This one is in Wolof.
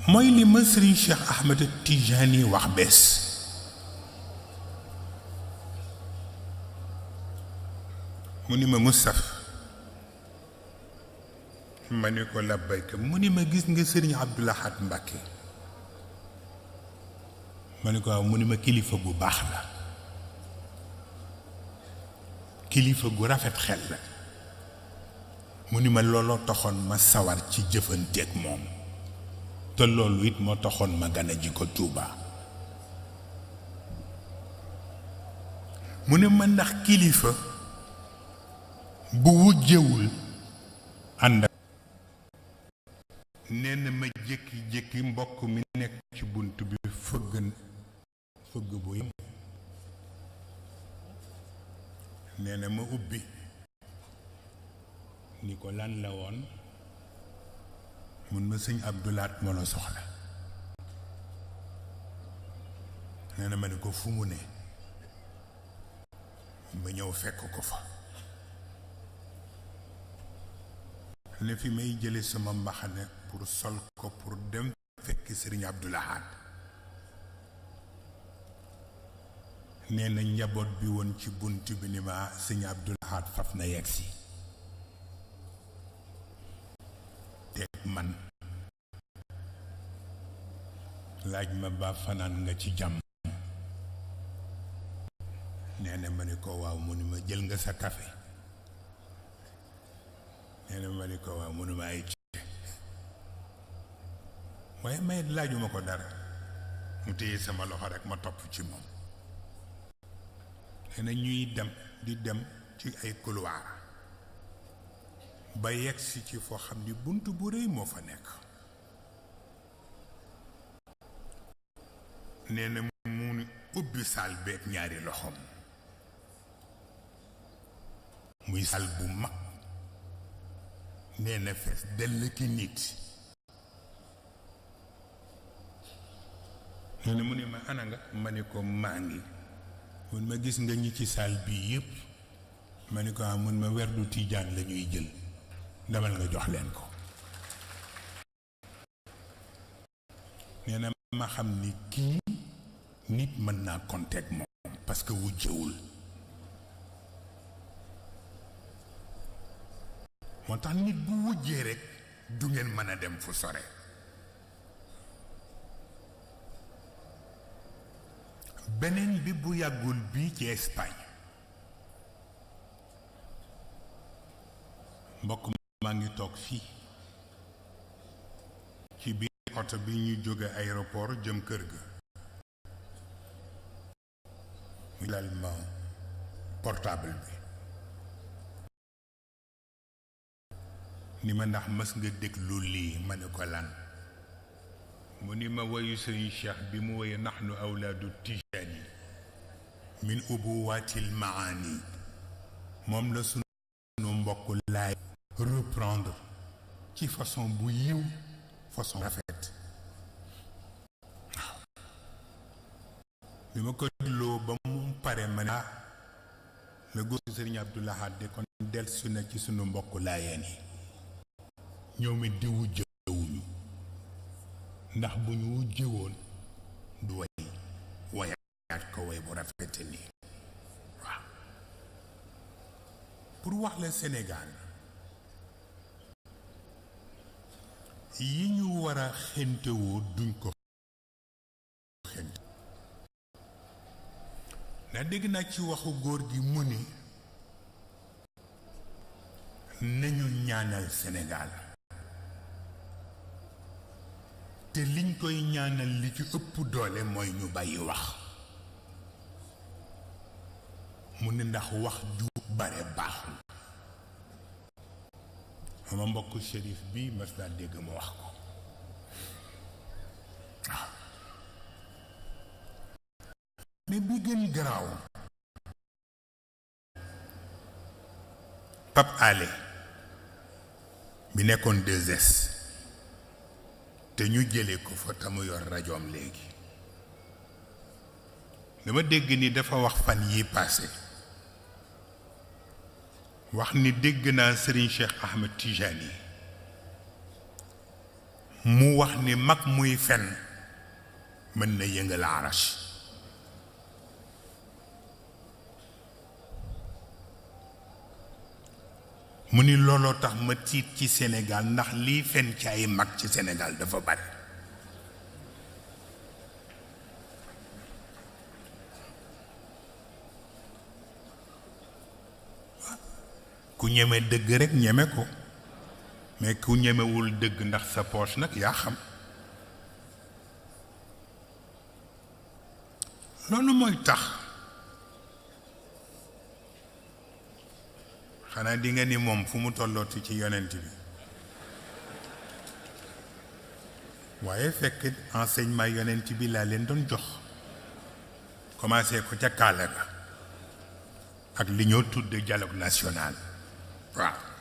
mooy li ma Sëriñ Cheikh Ahmed Tijani wax bés mu ni ma Moustapha ma ni ko labbayka mu ni ma gis nga Sëriñ Abdou Lahad Mbacké ma ni ko waaw mu ni ma kilifa gu baax la kilifa gu rafet xel la mu ni ma looloo taxoon ma sawar ci jëfanteeg moom te loolu it moo taxoon ma gane ji ko Tuuba mu ne ma ndax kilifa bu wujjewul ànd nee na ma jékki-jékki mbokk mi nekk ci bunt bi fëgg bu yem nee na ma ubbi ni ko lan la woon mun ma sëñ Abdou Lahad moo la soxla nee na ma ne ko fu mu ne ma ñëw fekk ko fa ne fi may jële sama mbaxane pour sol ko pour dem fekk sëriñ Abdou Lahad nee na njaboot bi woon ci bunt bi ni ma sëñ Abdou Lahad faf na yegsi te man laaj ma ba fanaan nga ci jàmm nee na ma ni ko waaw mu ni ma jël nga sa café nee na ma ni ko waaw mu ni ma ay ci waaye may laajuma ko dara mu téye sama loxo rek ma topp ci moom nee na ñuy dem di dem ci ay couloir ba yegsi ci foo xam ni bunt bu rëy moo fa nekk nee na mu ni ubbi saal beeg ñaari loxoom muy saal bu mag nee na fees dell ki nit nee na mu ne ma ana nga ma ni ko maa ngi mun ma gis nga ñi ci saal bii yépp ma ni ko mun ma werdu tiijaan la ñuy jël demal nga jox leen ko nee na ma xam ni kii nit mën naa konteeg moom parce que wujjewul moo tax nit bu wujjee rek du ngeen mën a dem fu sore beneen bi bu yàggul bii ci Espagne mbokk maa ngi toog fii ci biir oto bi ñu jóge aéroport jëm kër ga mu lal ma portable bi ni ma ndax mës nga déglu lii ma ne ko lan mu ni ma woyu sëriñ Cheikh bi mu woye nahnu awlaadu Tijaani min ubuwaatil maani moom la sunu mbokk laay reprendre ci façon bu yiw façon rafet waaw bi ma ko dégloo ba mu pare ma ne la góor sëriñ Abdou Lahad de kon dellusi na ci sunu mbokk laayeen yi ñoom it di wujjewuñu ndax bu ñu wujjewoon du wayaat ko way bu rafete nii waaw pour wax la Sénégal yi ñu war a xentewoo duñ ko xente ndax dégg naa ci waxu góor gi mu ni nañu ñaanal Sénégal te liñ koy ñaanal li ci ëpp doole mooy ñu bàyyi wax mu ne ndax wax ju bare baaxul sama mbokk shérif bi mas naa dégg ma wax ko waaw mais bi gën garaaw Pape Alé bi nekkoon 2S te ñu jële ko fa te mu yor rajoom léegi dama dégg ni dafa wax fan yi passé wax ni dégg naa Serigne Cheikh Ahmed Tijani mu wax ni mag muy fen mën na yëngal arash mu ni looloo tax ma tiit ci Sénégal ndax lii fen ci ay mag ci Sénégal dafa bari ku ñeme dëgg rekk ñeme ko mais ku ñemewul dëgg ndax sa poche nag yaa xam loolu mooy tax xanaa di nga ni moom fu mu tollooti ci yonent bi waaye fekk enseignement yonent bi laa leen doon jox commencé ko ca kaala ga ak li ñoo tudd dialogue national waaw